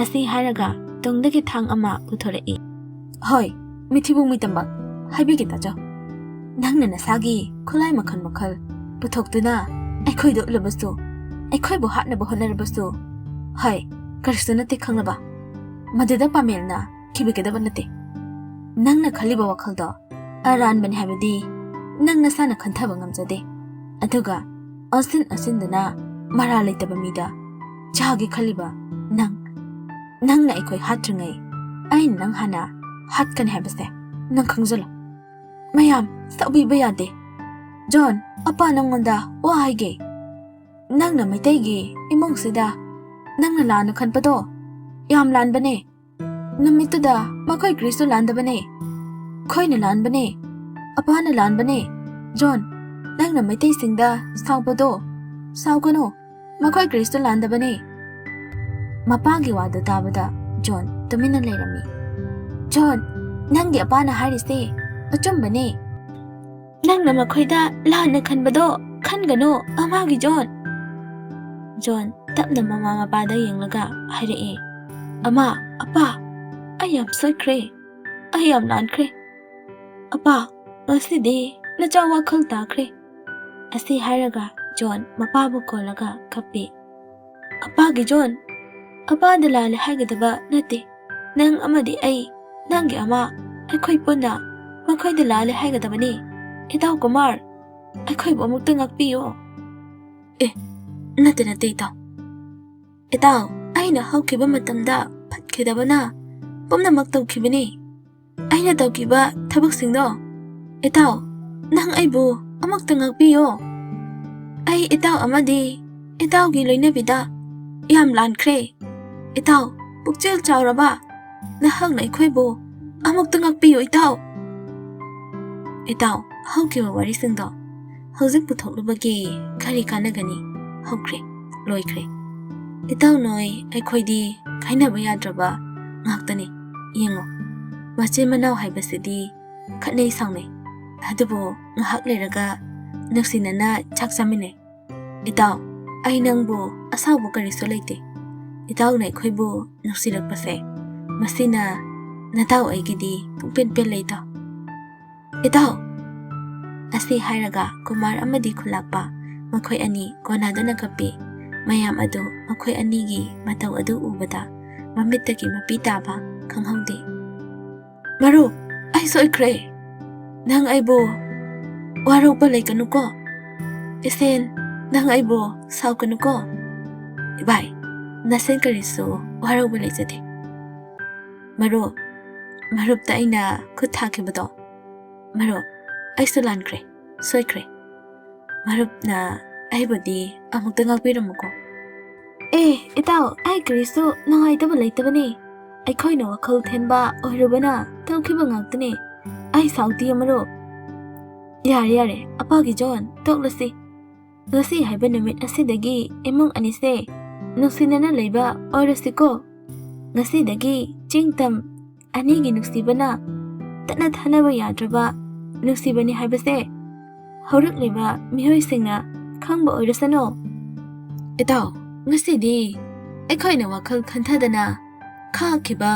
ꯑꯁꯤ ꯍꯥꯏꯔꯒ ꯇꯨꯡꯗꯒꯤ ꯊꯥꯡ ꯑꯃ ꯄꯨꯊꯣꯔꯛꯏ꯫ "ꯍꯣꯏ, ꯃꯤꯊꯤꯕꯣꯡ ꯃꯤꯇꯝꯕ, ꯍꯥꯏꯕꯤꯒꯦ ꯇꯥꯖꯧ꯫ ꯅꯪꯅ ꯅꯁꯥꯒꯤ ꯈꯨꯠꯂꯥꯏ ꯃꯈꯜ ꯃꯈꯜ ꯄꯨꯊꯣꯛꯇꯨꯅ ꯑꯩꯈꯣꯏꯗ ꯎꯠꯂꯕꯁꯨ, ꯑꯩꯈꯣꯏꯕꯨ ꯍꯥꯠꯅꯕ ꯍꯣꯠꯅꯔꯕꯁꯨ, ꯍꯣꯏ, ꯀꯔꯤꯁꯨ ꯅꯠꯇꯦ, ꯈꯪꯂꯕ? ꯃꯗꯨꯗ ꯄꯥꯃꯦꯜꯅ ꯀꯤꯕꯤꯒꯗꯕ ꯅꯠꯇꯦ꯫ ꯅꯪꯅ ꯈꯜꯂꯤꯕ ꯋꯥꯈꯜꯗꯣ ꯑꯔꯥꯟꯕꯅꯤ ꯍꯥꯏꯕꯗꯤ ꯅꯪ ꯅꯁꯥꯅ ꯈꯟꯊꯕ ꯉꯝꯖꯗꯦ꯫ ꯑꯗꯨꯒ ꯑꯣꯟꯁꯤꯟ ꯑꯣꯟꯁꯤꯟꯗꯨꯅ ꯃꯔꯥꯜ ꯂꯩꯇꯕ ꯃꯤꯗ ꯆꯥꯒꯦ ꯈꯜꯂꯤꯕ ꯅꯪ, ꯅꯪꯅ ꯑꯩꯈꯣꯏ ꯍꯥꯠꯇ꯭ꯔꯤꯉꯩ ꯑꯩꯅ ꯅꯪ ꯍꯥꯟꯅ ꯍꯥꯠꯀꯅꯤ ꯍꯥꯏꯕꯁꯦ ꯅꯪ ꯈꯪꯖꯜꯂꯣ꯫ ꯃꯌꯥꯝ, ꯁꯥꯎꯕꯤꯕ ꯌꯥꯗꯦ꯫ ꯖꯣꯟ, ꯑꯄꯥ ꯅꯪꯉꯣꯟꯗ ꯋꯥ ꯍꯥꯏꯒꯦ꯫ ꯅꯪꯅ ꯃꯩꯇꯩꯒꯤ ꯏꯃꯨꯡꯁꯤꯗ ꯅꯪꯅ ꯂꯥꯟꯅ ꯈꯟꯕꯗꯣ ꯌꯥꯝ ꯂꯥꯟꯕꯅꯦ꯫ ꯅꯨꯃꯤꯠꯇꯨꯗ ꯃꯈꯣꯏ ꯀꯔꯤꯁꯨ ꯂꯥꯟꯗꯕꯅꯦ꯫ ꯑꯩꯈꯣꯏꯅ ꯂꯥꯟꯕꯅꯦ꯫ ꯑꯄꯥꯅ ꯂꯥꯟꯕꯅꯦ꯫ ꯖꯣꯟ, ꯅꯪꯅ ꯃꯩꯇꯩꯁꯤꯡꯗ ꯁꯥꯎꯕꯗꯣ ꯁꯥꯎꯒꯅꯨ꯫ ꯃꯈꯣꯏ ꯀꯔꯤꯁꯨ ꯂꯥꯟꯗꯕꯅꯦ꯫ ꯃꯄꯥꯒꯤ ꯋꯥꯗꯨ ꯇꯥꯕꯗ ꯖꯣꯟ ꯇꯨꯃꯤꯟꯅ ꯂꯩꯔꯝꯃꯤ꯫ ꯖꯣꯟ, ꯅꯪꯒꯤ ꯑꯄꯥꯅ ꯍꯥꯏꯔꯤꯁꯦ ꯑꯆꯨꯝꯕꯅꯦ꯫ ꯅꯪꯅ ꯃꯈꯣꯏꯗ ꯂꯥꯟꯅ ꯈꯟꯕꯗꯣ ꯈꯟꯒꯅꯨ, ꯑꯃꯥꯒꯤ ꯖꯣꯟ꯫ ꯖꯣꯟ ꯇꯞꯅ ꯃꯃꯥ ꯃꯄꯥꯗ ꯌꯦꯡꯂꯒ ꯍꯥꯏꯔꯛꯏ, "ꯑꯃꯥ, ꯑꯄꯥ, ꯑꯩ ꯌꯥꯝ ꯁꯣꯏꯈ꯭ꯔꯦ꯫ ꯑꯩ ꯌꯥꯝ ꯂꯥꯟꯈ꯭ꯔꯦ꯫ ꯑꯄꯥ, ꯉꯁꯤꯗꯤ ꯅꯆꯥ ꯋꯥꯈꯜ ꯇꯥꯈ꯭ꯔꯦ꯫" ꯑꯁꯤ ꯍꯥꯏꯔꯒ ꯖꯣꯟ ꯃꯄꯥꯕꯨ ꯀꯣꯜꯂꯒ ꯀꯞꯄꯤ꯫ "ꯑꯄꯥꯒꯤ ꯖꯣꯟ, ꯑꯄꯥꯗ ꯂꯥꯜꯂꯦ ꯍꯥꯏꯒꯗꯕ ꯅꯠꯇꯦ꯫ ꯅꯪ ꯑꯃꯗꯤ ꯑꯩ, ꯅꯪꯒꯤ ꯑꯃꯥ, ꯑꯩꯈꯣꯏ ꯄꯨꯟꯅ ꯃꯈꯣꯏꯗ ꯂꯥꯜꯂꯦ ꯍꯥꯏꯒꯗꯕꯅꯤ꯫ ꯏꯇꯥꯎ ꯀꯨꯃꯥꯔ, ꯑꯩꯈꯣꯏꯕꯨ ꯑꯃꯨꯛꯇ ꯉꯥꯛꯄꯤꯌꯨ꯫" ꯑꯦ, ꯅꯠꯇꯦ, ꯅꯠꯇꯦ, ꯏꯇꯥꯎ꯫ ꯏꯇꯥꯎ, ꯑꯩꯅ ꯍꯧꯈꯤꯕ ꯃꯇꯝꯗ ꯐꯠꯈꯤꯗꯕꯅ ꯄꯨꯝꯅꯃꯛ ꯇꯧꯈꯤꯕꯅꯤ꯫ ꯑꯩꯅ ꯇꯧꯈꯤꯕ ꯊꯕꯛꯁꯤꯡꯗꯣ, ꯏꯇꯥꯎ, ꯅꯪ ꯑꯩꯕꯨ ꯑꯃꯨꯛꯇ ꯉꯥꯛꯄꯤꯌꯣ꯫ ꯑꯩ ꯏꯇꯥꯎ ꯑꯃꯗꯤ ꯏꯇꯥꯎꯒꯤ ꯂꯣꯏꯅꯕꯤꯗ ꯌꯥꯝ ꯂꯥꯟꯈ꯭ꯔꯦ꯫ ꯏꯇꯥꯎ, ꯄꯨꯛꯆꯦꯜ ꯆꯥꯎꯔꯕ ꯅꯍꯥꯛꯅ ꯑꯩꯈꯣꯏꯕꯨ ꯑꯃꯨꯛꯇ ꯉꯥꯛꯄꯤꯌꯨ, ꯏꯇꯥꯎ꯫ ꯏꯇꯥꯎ, ꯍꯧꯈꯤꯕ ꯋꯥꯔꯤꯁꯤꯡꯗꯣ ꯍꯧꯖꯤꯛ ꯄꯨꯊꯣꯛꯂꯨꯕꯒꯤ ꯀꯔꯤ ꯀꯥꯟꯅꯒꯅꯤ? ꯍꯧꯈ꯭ꯔꯦ, ꯂꯣꯏꯈ꯭ꯔꯦ꯫ ꯏꯇꯥꯎ ꯅꯣꯏ ꯑꯩꯈꯣꯏꯗꯤ ꯈꯥꯏꯅꯕ ꯌꯥꯗ꯭ꯔꯕ ꯉꯥꯛꯇꯅꯤ꯫ ꯌꯦꯡꯉꯣ, ꯃꯆꯤꯟ ꯃꯅꯥꯎ ꯍꯥꯏꯕꯁꯤꯗꯤ ꯈꯠꯅꯩ ꯁꯥꯎꯅꯩ, ꯑꯗꯨꯕꯨ ꯉꯥꯏꯍꯥꯛ ꯂꯩꯔꯒ ꯅꯨꯡꯁꯤꯅꯅ ꯆꯥꯛ ꯆꯥꯃꯤꯟꯅꯩ꯫ ꯏꯇꯥꯎ, ꯑꯩ ꯅꯪꯕꯨ ꯑꯁꯥꯎꯕ ꯀꯔꯤꯁꯨ ꯂꯩꯇꯦ꯫ ꯏꯇꯥꯎꯅ ꯑꯩꯈꯣꯏꯕꯨ ꯅꯨꯡꯁꯤꯔꯛꯄꯁꯦ, ꯃꯁꯤꯅ ꯅꯇꯥꯎ ꯑꯩꯒꯤꯗꯤ ꯄꯨꯡꯄꯦꯟ ꯄꯦꯜꯂꯦ, ꯏꯇꯥꯎ꯫ ꯏꯇꯥꯎ! ꯑꯁꯤ ꯍꯥꯏꯔꯒ ꯀꯨꯃꯥꯔ ꯑꯃꯗꯤ ꯈꯨꯂꯥꯛꯄ ꯃꯈꯣꯏ ꯑꯅꯤ ꯀꯣꯟꯅꯗꯨꯅ ꯀꯞꯄꯤ꯫ ꯃꯌꯥꯝ ꯑꯗꯨ ꯃꯈꯣꯏ ꯑꯅꯤꯒꯤ ꯃꯇꯧ ꯑꯗꯨ ꯎꯕꯗ ꯃꯃꯤꯠꯇꯒꯤ ꯃꯄꯤ ꯇꯥꯕ ꯈꯪꯍꯧꯗꯦ꯫ "ꯃꯔꯨꯞ, ꯑꯩ ꯁꯣꯏꯈ꯭ꯔꯦ꯫ ꯅꯪ ꯑꯩꯕꯨ ꯋꯥꯔꯧꯕ ꯂꯩꯒꯅꯨꯀꯣ꯫ ꯏꯁꯦꯟ, ꯅꯪ ꯑꯩꯕꯨ ꯁꯥꯎꯒꯅꯨꯀꯣ꯫ ꯏꯕꯥꯏ, ꯅꯁꯦꯟ ꯀꯔꯤꯁꯨ ꯋꯥꯔꯧꯕ ꯂꯩꯖꯗꯦ꯫ ꯃꯔꯨꯞ, ꯃꯔꯨꯞꯇ ꯑꯩꯅ ꯈꯨꯠ ꯊꯥꯈꯤꯕꯗꯣ, ꯃꯔꯨꯞ, ꯑꯩꯁꯨ ꯂꯥꯟꯈ꯭ꯔꯦ, ꯁꯣꯏꯈ꯭ꯔꯦ꯫ ꯃꯔꯨꯞꯅ ꯑꯩꯕꯨꯗꯤ ꯑꯃꯨꯛꯇ ꯉꯥꯛꯄꯤꯔꯝꯃꯨꯀꯣ꯫" "ꯑꯦ, ꯏꯇꯥꯎ, ꯑꯩ ꯀꯔꯤꯁꯨ ꯅꯨꯡꯉꯥꯏꯇꯕ ꯂꯩꯇꯕꯅꯦ꯫ ꯑꯩꯈꯣꯏꯅ ꯋꯥꯈꯜ ꯊꯦꯟꯕ ꯑꯣꯏꯔꯨꯕꯅ ꯇꯧꯈꯤꯕ ꯉꯥꯛꯇꯅꯦ꯫ ꯑꯩ ꯁꯥꯎꯗꯤꯌꯦ, ꯃꯔꯨꯞ꯫" "ꯌꯥꯔꯦ, ꯌꯥꯔꯦ, ꯑꯄꯥꯒꯤ ꯖꯣꯟ, ꯇꯣꯛꯂꯁꯤ꯫ ꯉꯁꯤ ꯍꯥꯏꯕ ꯅꯨꯃꯤꯠ ꯑꯁꯤꯗꯒꯤ ꯏꯃꯨꯡ ꯑꯅꯤꯁꯦ ꯅꯨꯡꯁꯤꯅꯅ ꯂꯩꯕ ꯑꯣꯏꯔꯁꯤꯀꯣ꯫ ꯉꯁꯤꯗꯒꯤ ꯆꯤꯡ ꯇꯝ ꯑꯅꯤꯒꯤ ꯅꯨꯡꯁꯤꯕꯅ ꯇꯠꯅ ꯊꯥꯅꯕ ꯌꯥꯗ꯭ꯔꯕ ꯅꯨꯡꯁꯤꯕꯅꯤ ꯍꯥꯏꯕꯁꯦ ꯍꯧꯔꯛꯂꯤꯕ ꯃꯤꯑꯣꯏꯁꯤꯡꯅ ꯈꯪꯕ ꯑꯣꯏꯔꯁꯅꯨ꯫" "ꯏꯇꯥꯎ, ꯉꯁꯤꯗꯤ ꯑꯩꯈꯣꯏꯅ ꯋꯥꯈꯜ ꯈꯟꯊꯗꯅ ꯈꯥꯛꯈꯤꯕ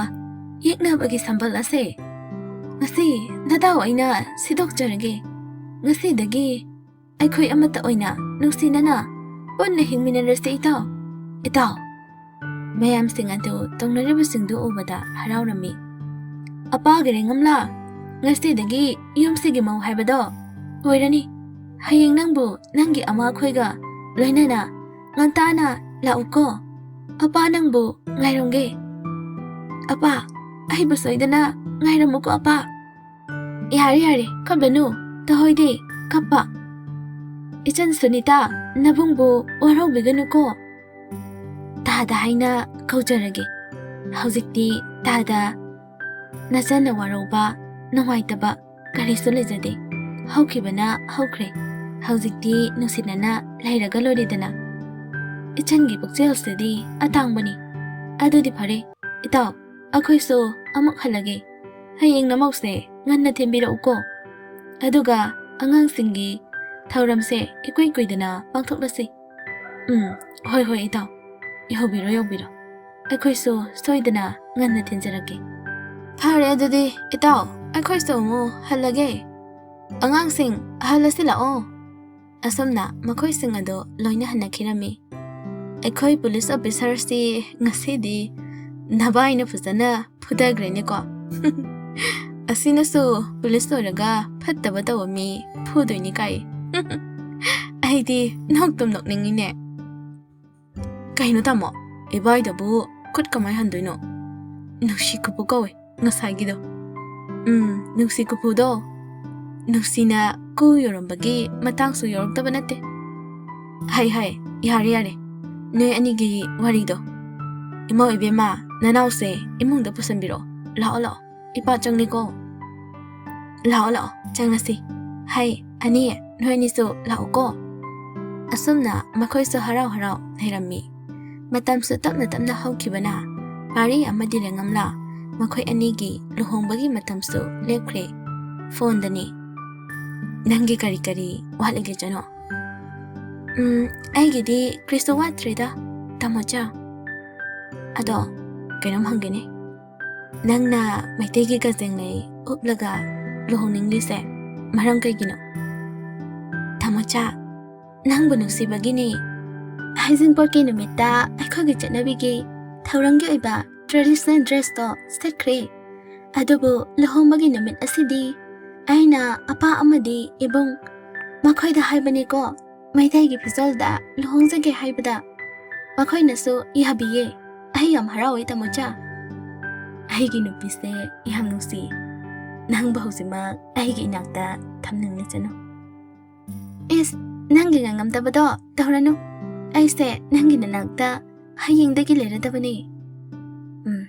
ꯌꯦꯛꯅꯕꯒꯤ ꯁꯝꯕꯜ ꯑꯁꯦ ꯉꯁꯤ ꯅꯇꯥꯎ ꯑꯩꯅ ꯁꯤꯗꯣꯛꯆꯔꯒꯦ꯫ ꯉꯁꯤꯗꯒꯤ ꯑꯩꯈꯣꯏ ꯑꯃꯠꯇ ꯑꯣꯏꯅ ꯅꯨꯡꯁꯤꯅꯅ ꯄꯨꯟꯅ ꯍꯤꯡꯃꯤꯟꯅꯔꯁꯤ, ꯏꯇꯥꯎ꯫ ꯏꯇꯥꯎ꯫" ꯃꯌꯥꯝꯁꯤꯡ ꯑꯗꯨ ꯇꯧꯅꯔꯤꯕꯁꯤꯡꯗꯨ ꯎꯕꯗ ꯍꯔꯥꯎꯔꯝꯃꯤ꯫ "ꯑꯄꯥꯒꯤ ꯔꯦꯡꯉꯝꯂꯥ, ꯉꯁꯤꯗꯒꯤ ꯌꯨꯝꯁꯤꯒꯤ ꯃꯧ ꯍꯥꯏꯕꯗꯣ ꯑꯣꯏꯔꯅꯤ꯫ ꯍꯌꯦꯡ ꯅꯪꯕꯨ ꯅꯪꯒꯤ ꯑꯃꯥꯈꯣꯏꯒ ꯂꯣꯏꯅꯅ ꯉꯟꯇꯥꯅ ꯂꯥꯛꯎꯀꯣ꯫ ꯑꯄꯥ ꯅꯪꯕꯨ ꯉꯥꯏꯔꯝꯒꯦ꯫ ꯑꯄꯥ, ꯑꯩꯕꯨ ꯁꯣꯏꯗꯅ ꯉꯥꯏꯔꯝꯃꯨꯀꯣ ꯑꯄꯥ꯫ ꯌꯥꯔꯦ ꯌꯥꯔꯦ, ꯀꯞꯂꯅꯨ꯫ ꯇꯍꯣꯏꯗꯤ ꯀꯞꯄ꯫ ꯏꯆꯟ ꯁꯨꯅꯤꯇꯥ, ꯅꯕꯨꯡꯕꯨ ꯋꯥꯔꯧꯕꯤꯒꯅꯨꯀꯣ꯫ ꯇꯥꯗ ꯍꯥꯏꯅ ꯀꯧꯖꯔꯒꯦ꯫ ꯍꯧꯖꯤꯛꯇꯤ ꯇꯥꯗ ꯅꯆꯟꯅ ꯋꯥꯔꯧꯕ, ꯅꯨꯡꯉꯥꯏꯇꯕ ꯀꯔꯤꯁꯨ ꯂꯩꯖꯗꯦ꯫ ꯍꯧꯈꯤꯕꯅ ꯍꯧꯈ꯭ꯔꯦ꯫ ꯍꯧꯖꯤꯛꯇꯤ ꯅꯨꯡꯁꯤꯅꯅ ꯂꯩꯔꯒ ꯂꯣꯏꯔꯦꯗꯅ꯫ ꯏꯆꯟꯒꯤ ꯄꯨꯛꯆꯦꯜꯁꯤꯗꯤ ꯑꯇꯥꯡꯕꯅꯤ꯫ ꯑꯗꯨꯗꯤ ꯐꯔꯦ, ꯏꯇꯥꯎ, ꯑꯩꯈꯣꯏꯁꯨ ꯑꯃꯨꯛ ꯍꯜꯂꯒꯦ꯫ ꯍꯌꯦꯡ ꯅꯃꯧꯁꯦ ꯉꯟꯅ ꯊꯤꯟꯕꯤꯔꯛꯎꯀꯣ꯫ ꯑꯗꯨꯒ ꯑꯉꯥꯡꯁꯤꯡꯒꯤ ꯊꯧꯔꯝꯁꯦ ꯏꯀꯨꯏ ꯀꯨꯏꯗꯅ ꯄꯥꯡꯊꯣꯛꯂꯁꯤ꯫ ꯎꯝ, ꯍꯣꯏ ꯍꯣꯏ ꯏꯇꯥꯎ, ꯌꯧꯕꯤꯔꯣ ꯌꯧꯕꯤꯔꯣ꯫ ꯑꯩꯈꯣꯏꯁꯨ ꯁꯣꯏꯗꯅ ꯉꯟꯅ ꯊꯤꯟꯖꯔꯛꯀꯦ꯫ ꯐꯔꯦ ꯑꯗꯨꯗꯤ ꯏꯇꯥꯎ, ꯑꯩꯈꯣꯏꯁꯨ ꯑꯃꯨꯛ ꯍꯜꯂꯒꯦ꯫ ꯑꯉꯥꯡꯁꯤꯡ, ꯍꯜꯂꯁꯤ ꯂꯥꯛꯑꯣ꯫ ꯑꯁꯨꯝꯅ ꯃꯈꯣꯏꯁꯤꯡ ꯑꯗꯨ ꯂꯣꯏꯅ ꯍꯟꯅꯈꯤꯔꯝꯃꯤ꯫ ꯑꯩꯈꯣꯏ ꯄꯨꯂꯤꯁ ꯑꯣꯐꯤꯁꯥꯔꯁꯤ ꯉꯁꯤꯗꯤ ꯅꯚꯥꯏꯅ ꯐꯖꯅ ꯐꯨꯊꯈ꯭ꯔꯦꯅꯦꯀꯣ꯫ ꯑꯁꯤꯅꯁꯨ ꯄꯨꯂꯤꯁ ꯑꯣꯏꯔꯒ ꯐꯠꯇꯕ ꯇꯧꯕ ꯃꯤ ꯐꯨꯗꯣꯏꯅꯤ ꯀꯥꯏ꯫ ꯑꯩꯗꯤ ꯅꯣꯛꯇꯨꯝ ꯅꯣꯛꯅꯤꯡꯉꯤꯅꯦ꯫ ꯀꯩꯅꯣ ꯇꯥꯃꯣ, ꯏꯕꯥꯏꯗꯕꯨ ꯈꯨꯠ ꯀꯃꯥꯏ ꯍꯟꯗꯣꯏꯅꯣ? ꯅꯨꯡꯁꯤ ꯈꯨꯄꯨ ꯀꯧꯋꯦ ꯉꯁꯥꯏꯒꯤꯗꯣ꯫ ꯎꯝ, ꯅꯨꯡꯁꯤ ꯈꯨꯄꯨꯗꯣ꯫ ꯅꯨꯡꯁꯤꯅ ꯀꯨ ꯌꯧꯔꯝꯕꯒꯤ ꯃꯇꯥꯡꯁꯨ ꯌꯧꯔꯛꯇꯕ ꯅꯠꯇꯦ꯫ ꯍꯩ ꯍꯩ, ꯌꯥꯔꯦ ꯌꯥꯔꯦ, ꯅꯣꯏ ꯑꯅꯤꯒꯤ ꯋꯥꯔꯤꯗꯣ꯫ ꯏꯃꯧ ꯏꯕꯦꯝꯃ, ꯅꯅꯥꯎꯁꯦ ꯏꯃꯨꯡꯗ ꯄꯨꯁꯟꯕꯤꯔꯛꯑꯣ꯫ ꯂꯥꯛꯑꯣ ꯂꯥꯛꯑꯣ, ꯏꯄꯥ ꯆꯪꯂꯦꯀꯣ꯫ ꯂꯥꯛꯑꯣ ꯂꯥꯛꯑꯣ, ꯆꯪꯂꯁꯤ꯫ ꯍꯩ, ꯑꯅꯤ, ꯅꯣꯏ ꯑꯅꯤꯁꯨ ꯂꯥꯛꯎꯀꯣ꯫ ꯑꯁꯨꯝꯅ ꯃꯈꯣꯏꯁꯨ ꯍꯔꯥꯎ ꯍꯔꯥꯎ ꯂꯩꯔꯝꯃꯤ꯫ ꯃꯇꯝꯁꯨ ꯇꯞꯅ ꯇꯞꯅ ꯍꯧꯈꯤꯕꯅ ꯄꯥꯔꯤ ꯑꯃꯗꯤ ꯔꯦꯉꯝꯂꯥ ꯃꯈꯣꯏ ꯑꯅꯤꯒꯤ ꯂꯨꯍꯣꯡꯕꯒꯤ ꯃꯇꯝꯁꯨ ꯂꯦꯞꯈ꯭ꯔꯦ꯫ ꯐꯣꯟꯗꯅꯤ꯫ ꯅꯪꯒꯤ ꯀꯔꯤ ꯀꯔꯤ ꯋꯥꯠꯂꯤꯒꯦ ꯆꯅꯣ? ꯎꯝ, ꯑꯩꯒꯤꯗꯤ ꯀꯔꯤꯁꯨ ꯋꯥꯠꯇ꯭ꯔꯦꯗ, ꯇꯥꯃꯣꯆꯥ꯫ ꯑꯗꯣ ꯀꯩꯅꯣꯝ ꯍꯪꯒꯦꯅꯦ꯫ ꯅꯪꯅ ꯃꯩꯇꯩꯒꯤ ꯀꯖꯦꯡꯂꯩ ꯎꯞꯂꯒ ꯂꯨꯍꯣꯡꯅꯤꯡꯂꯤꯁꯦ ꯃꯔꯝ ꯀꯩꯒꯤꯅꯣ? ꯇꯥꯃꯣꯆꯥ, ꯅꯪꯕꯨ ꯅꯨꯡꯁꯤꯕꯒꯤꯅꯤ꯫ ꯍꯩꯖꯤꯡꯄꯣꯠꯀꯤ ꯅꯨꯃꯤꯠꯇ ꯑꯩꯈꯣꯏꯒꯤ ꯆꯠꯅꯕꯤꯒꯤ ꯊꯧꯔꯝꯒꯤ ꯑꯣꯏꯕ traditional dressꯇꯣ ꯁꯦꯠꯈ꯭ꯔꯦ꯫ ꯑꯗꯨꯕꯨ ꯂꯨꯍꯣꯡꯕꯒꯤ ꯅꯨꯃꯤꯠ ꯑꯁꯤꯗꯤ ꯑꯩꯅ ꯑꯄꯥ ꯑꯃꯗꯤ ꯏꯕꯨꯡ ꯃꯈꯣꯏꯗ ꯍꯥꯏꯕꯅꯤꯀꯣ꯫ ꯃꯩꯇꯩꯒꯤ ꯐꯤꯖꯣꯜꯗ ꯂꯨꯍꯣꯡꯖꯒꯦ ꯍꯥꯏꯕꯗ ꯃꯈꯣꯏꯅꯁꯨ ꯌꯥꯕꯤꯌꯦ꯫ ꯑꯩ ꯌꯥꯝ ꯍꯔꯥꯎꯏ, ꯇꯥꯃꯣꯆꯥ꯫ ꯑꯩꯒꯤ ꯅꯨꯄꯤꯁꯦ ꯌꯥꯝ ꯅꯨꯡꯁꯤ꯫ ꯅꯪꯕꯨ ꯍꯧꯖꯤꯛꯃꯛ ꯑꯩꯒꯤ ꯏꯅꯥꯛꯇ ꯊꯝꯅꯤꯡꯂꯁꯅꯨ꯫ ꯏꯁ, ꯅꯪꯒꯤ ꯉꯥꯡꯉꯝꯗꯕꯗꯣ ꯇꯧꯔꯅꯨ꯫ ꯑꯩꯁꯦ ꯅꯪꯒꯤ ꯅꯅꯥꯛꯇ ꯍꯌꯦꯡꯗꯒꯤ ꯂꯩꯔꯗꯕꯅꯤ꯫ ꯎꯝ,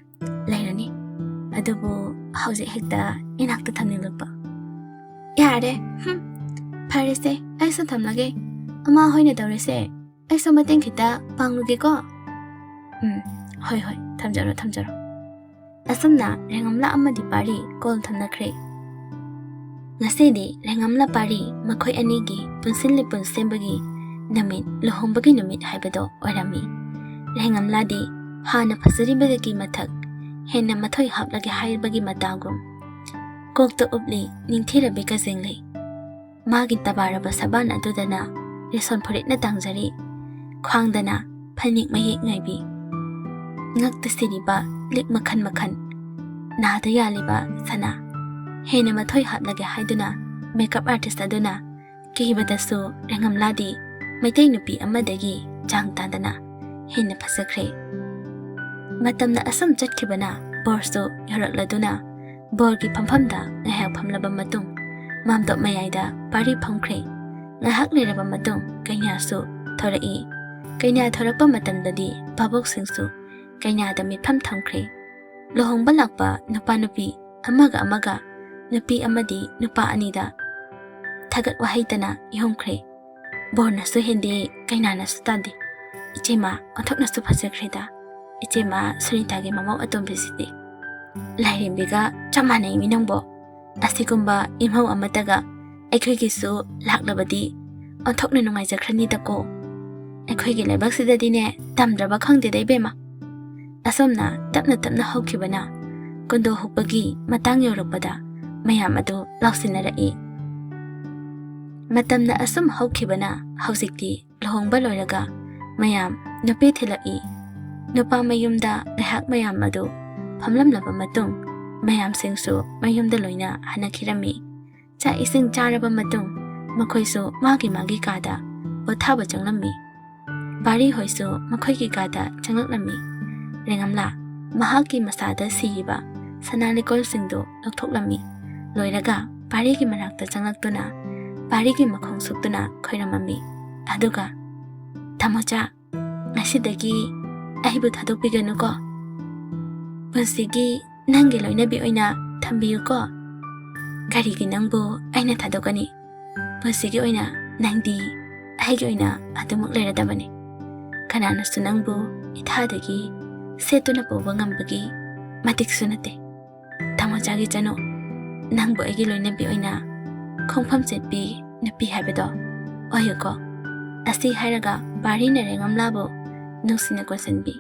ꯂꯩꯔꯅꯤ꯫ ꯑꯗꯨꯕꯨ ꯍꯧꯖꯤꯛ ꯍꯦꯛꯇ ꯏꯅꯥꯛꯇ ꯊꯝꯅꯤꯡꯂꯛꯄ꯫ ꯌꯥꯔꯦ, ꯍꯨꯝ꯫ ꯐꯔꯦꯁꯦ, ꯑꯩꯁꯨ ꯊꯝꯂꯒꯦ꯫ ꯑꯃꯥ ꯍꯣꯏꯅ ꯇꯧꯔꯤꯁꯦ, ꯑꯩꯁꯨ ꯃꯇꯦꯡ ꯈꯤꯇ ꯄꯥꯡꯂꯨꯒꯦꯀꯣ꯫ ꯎꯝ, ꯍꯣꯏ, ꯍꯣꯏ, ꯊꯝꯖꯔꯣ, ꯊꯝꯖꯔꯣ꯫ ꯑꯁꯨꯝꯅ ꯔꯦꯡꯉꯝꯂꯥ ꯑꯃꯗꯤ ꯄꯥꯔꯤ ꯀꯣꯜ ꯊꯝꯅꯈ꯭ꯔꯦ꯫ ꯉꯁꯤꯗꯤ ꯔꯦꯡꯉꯝꯂꯥ ꯄꯥꯔꯤ ꯃꯈꯣꯏ ꯑꯅꯤꯒꯤ ꯄꯨꯟꯁꯤꯜꯂꯤ ꯄꯨꯟꯁꯦꯝꯕꯒꯤ ꯅꯨꯃꯤꯠ, ꯂꯨꯍꯣꯡꯕꯒꯤ ꯅꯨꯃꯤꯠ ꯍꯥꯏꯕꯗꯣ ꯑꯣꯏꯔꯝꯃꯤ꯫ ꯔꯦꯡꯉꯝꯂꯥꯗꯤ ꯍꯥꯟꯅ ꯐꯖꯔꯤꯕꯗꯒꯤ ꯃꯊꯛ ꯍꯦꯟꯅ ꯃꯊꯣꯏ ꯍꯥꯞꯂꯒꯦ ꯍꯥꯏꯕꯒꯤ ꯃꯇꯥꯒꯨꯝ ꯀꯣꯛꯇ ꯎꯞꯂꯤ ꯅꯤꯡꯊꯤꯔꯕꯤ ꯀꯖꯦꯡꯂꯩ꯫ ꯃꯥꯒꯤ ꯇꯕꯥꯔꯕ ꯁꯕꯥꯟ ꯑꯗꯨꯗꯅ ꯔꯦꯁꯣꯟ ꯐꯨꯔꯤꯠꯅ ꯇꯥꯡꯖꯔꯤ, ꯈ꯭ꯋꯥꯡꯗꯅ ꯐꯅꯦꯛ ꯃꯌꯦꯛ ꯅꯥꯏꯕꯤ, ꯉꯛꯇ ꯁꯤꯔꯤꯕ ꯂꯤꯛ ꯃꯈꯟ ꯃꯈꯟ, ꯅꯥꯗ ꯌꯥꯜꯂꯤꯕ ꯁꯅꯥ꯫ ꯍꯦꯟꯅ ꯃꯊꯣꯏ ꯍꯥꯞꯂꯒꯦ ꯍꯥꯏꯗꯨꯅ ꯃꯦꯀꯞ ꯑꯥꯔꯇꯤꯁ ꯑꯗꯨꯅ ꯀꯤꯕꯗꯁꯨ ꯔꯦꯡꯉꯝꯂꯥꯗꯤ ꯃꯩꯇꯩ ꯅꯨꯄꯤ ꯑꯃꯗꯒꯤ ꯆꯥꯡ ꯇꯥꯗꯅ ꯍꯦꯟꯅ ꯐꯖꯈ꯭ꯔꯦ꯫ ꯃꯇꯝꯅ ꯑꯁꯨꯝ ꯆꯠꯈꯤꯕꯅ ꯕꯣꯔꯁꯨ ꯌꯧꯔꯛꯂꯗꯨꯅ ꯕꯣꯔꯒꯤ ꯐꯝꯐꯝꯗ ꯉꯥꯏꯍꯥꯛ ꯐꯝꯂꯕ ꯃꯇꯨꯡ ꯃꯥꯝꯇꯣꯞ ꯃꯌꯥꯏꯗ ꯄꯥꯔꯤ ꯐꯝꯈ꯭ꯔꯦ꯫ ꯉꯥꯏꯍꯥꯛ ꯂꯩꯔꯕ ꯃꯇꯨꯡ ꯀꯩꯅꯥꯁꯨ ꯊꯣꯔꯛꯏ꯫ ꯀꯩꯅꯥ ꯊꯣꯔꯛꯄ ꯃꯇꯝꯗꯗꯤ ꯚꯥꯕꯣꯛꯁꯤꯡꯁꯨ ꯀꯩꯅꯥꯗ ꯃꯤꯠꯐꯝ ꯊꯝꯈ꯭ꯔꯦ꯫ ꯂꯨꯍꯣꯡꯕ ꯂꯥꯛꯄ ꯅꯨꯄꯥ ꯅꯨꯄꯤ ꯑꯃꯒ ꯑꯃꯒ, ꯅꯨꯄꯤ ꯑꯃꯗꯤ ꯅꯨꯄꯥ ꯑꯅꯤꯗ ꯊꯥꯒꯠ ꯋꯥꯍꯩꯇꯅ ꯏꯍꯨꯝꯈ꯭ꯔꯦ꯫ ꯕꯣꯔꯅꯁꯨ ꯍꯦꯟꯗꯦ, ꯀꯩꯅꯥꯅꯁꯨ ꯇꯥꯗꯦ꯫ ꯏꯆꯦꯃ ꯑꯣꯟꯊꯣꯛꯅꯁꯨ ꯐꯖꯈ꯭ꯔꯦꯗ꯫ ꯏꯆꯦꯃ ꯁꯨꯅꯤꯇꯥꯒꯤ ꯃꯃꯧ ꯑꯇꯣꯝꯕꯤꯁꯤꯗꯤ꯫ ꯂꯥꯏꯔꯦꯝꯕꯤꯒ ꯆꯞ ꯃꯥꯟꯅꯩꯃꯤ ꯅꯪꯕꯣ꯫ ꯑꯁꯤꯒꯨꯝꯕ ꯏꯃꯧ ꯑꯃꯠꯇꯒ ꯑꯩꯈꯣꯏꯒꯤꯁꯨ ꯂꯥꯛꯂꯕꯗꯤ ꯑꯣꯟꯊꯣꯛꯅ ꯅꯨꯡꯉꯥꯏꯖꯈ꯭ꯔꯅꯤꯗꯀꯣ꯫ ꯑꯩꯈꯣꯏꯒꯤ ꯂꯩꯕꯥꯛꯁꯤꯗꯗꯤꯅꯦ ꯇꯝꯗ꯭ꯔꯕ ꯈꯪꯗꯦꯗ ꯏꯕꯦꯝꯃ꯫ ꯑꯁꯨꯝꯅ ꯇꯞꯅ ꯇꯞꯅ ꯍꯧꯈꯤꯕꯅ ꯀꯨꯟꯗꯣ ꯍꯨꯛꯄꯒꯤ ꯃꯇꯥꯡ ꯌꯧꯔꯛꯄꯗ ꯃꯌꯥꯝ ꯑꯗꯨ ꯂꯥꯎꯁꯤꯟꯅꯔꯛꯏ꯫ ꯃꯇꯝꯅ ꯑꯁꯨꯝ ꯍꯧꯈꯤꯕꯅ ꯍꯧꯖꯤꯛꯇꯤ ꯂꯨꯍꯣꯡꯕ ꯂꯣꯏꯔꯒ ꯃꯌꯥꯝ ꯅꯨꯄꯤ ꯊꯤꯜꯂꯛꯏ꯫ ꯅꯨꯄꯥ ꯃꯌꯨꯝꯗ ꯉꯥꯏꯍꯥꯛ ꯃꯌꯥꯝ ꯑꯗꯨ ꯐꯝꯂꯝꯂꯕ ꯃꯇꯨꯡ ꯃꯌꯥꯝꯁꯤꯡꯁꯨ ꯃꯌꯨꯝꯗ ꯂꯣꯏꯅ ꯍꯟꯅꯈꯤꯔꯝꯃꯤ꯫ ꯆꯥꯛ ꯏꯁꯤꯡ ꯆꯥꯔꯕ ꯃꯇꯨꯡ ꯃꯈꯣꯏꯁꯨ ꯃꯥꯒꯤ ꯃꯥꯒꯤ ꯀꯥꯗ ꯄꯣꯊꯥꯕ ꯆꯪꯂꯝꯃꯤ꯫ ꯕꯥꯔꯤ ꯍꯣꯏꯁꯨ ꯃꯈꯣꯏꯒꯤ ꯀꯥꯗ ꯆꯪꯂꯛꯂꯝꯃꯤ꯫ ꯔꯦꯉꯝꯂꯥ ꯃꯍꯥꯛꯀꯤ ꯃꯁꯥꯗ ꯁꯤꯔꯤꯕ ꯁꯅꯥ ꯂꯤꯛꯀꯣꯟꯁꯤꯡꯗꯨ ꯂꯧꯊꯣꯛꯂꯝꯃꯤ꯫ ꯂꯣꯏꯔꯒ ꯕꯥꯔꯤꯒꯤ ꯃꯅꯥꯛꯇ ꯆꯪꯂꯛꯇꯨꯅ ꯕꯥꯔꯤꯒꯤ ꯃꯈꯣꯡ ꯁꯨꯛꯇꯨꯅ ꯈꯣꯏꯔꯝꯃꯝꯃꯤ꯫ ꯑꯗꯨꯒ, "ꯇꯥꯃꯣꯆꯥ, ꯉꯁꯤꯗꯒꯤ ꯑꯩꯕꯨ ꯊꯥꯗꯣꯛꯄꯤꯒꯅꯨꯀꯣ꯫ ꯄꯨꯟꯁꯤꯒꯤ ꯅꯪꯒꯤ ꯂꯣꯏꯅꯕꯤ ꯑꯣꯏꯅ ꯊꯝꯕꯤꯌꯨꯀꯣ꯫ ꯀꯔꯤꯒꯤ ꯅꯪꯕꯨ ꯑꯩꯅ ꯊꯥꯗꯣꯛꯀꯅꯤ? ꯄꯨꯟꯁꯤꯒꯤ ꯑꯣꯏꯅ ꯅꯪꯗꯤ ꯑꯩꯒꯤ ꯑꯣꯏꯅ ꯑꯗꯨꯃꯛ ꯂꯩꯔꯗꯕꯅꯤ꯫ ꯀꯅꯥꯅꯁꯨ ꯅꯪꯕꯨ ꯏꯊꯥꯗꯒꯤ ꯁꯦꯠꯇꯨꯅ ꯄꯨꯕ ꯉꯝꯕꯒꯤ ꯃꯇꯤꯛꯁꯨ ꯅꯠꯇꯦ꯫ ꯇꯥꯃꯣꯆꯥꯒꯤ ꯆꯅꯨ, ꯅꯪꯕꯨ ꯑꯩꯒꯤ ꯂꯣꯏꯅꯕꯤ ꯑꯣꯏꯅ ꯈꯣꯡꯐꯝ ꯆꯠꯄꯤ ꯅꯨꯄꯤ ꯍꯥꯏꯕꯗꯣ ꯑꯣꯏꯌꯨꯀꯣ"꯫ ꯑꯁꯤ ꯍꯥꯏꯔꯒ ꯕꯥꯔꯤꯅ ꯔꯦꯉꯝꯂꯥꯕꯨ ꯅꯨꯡꯁꯤꯅ ꯀꯣꯟꯁꯤꯟꯕꯤ꯫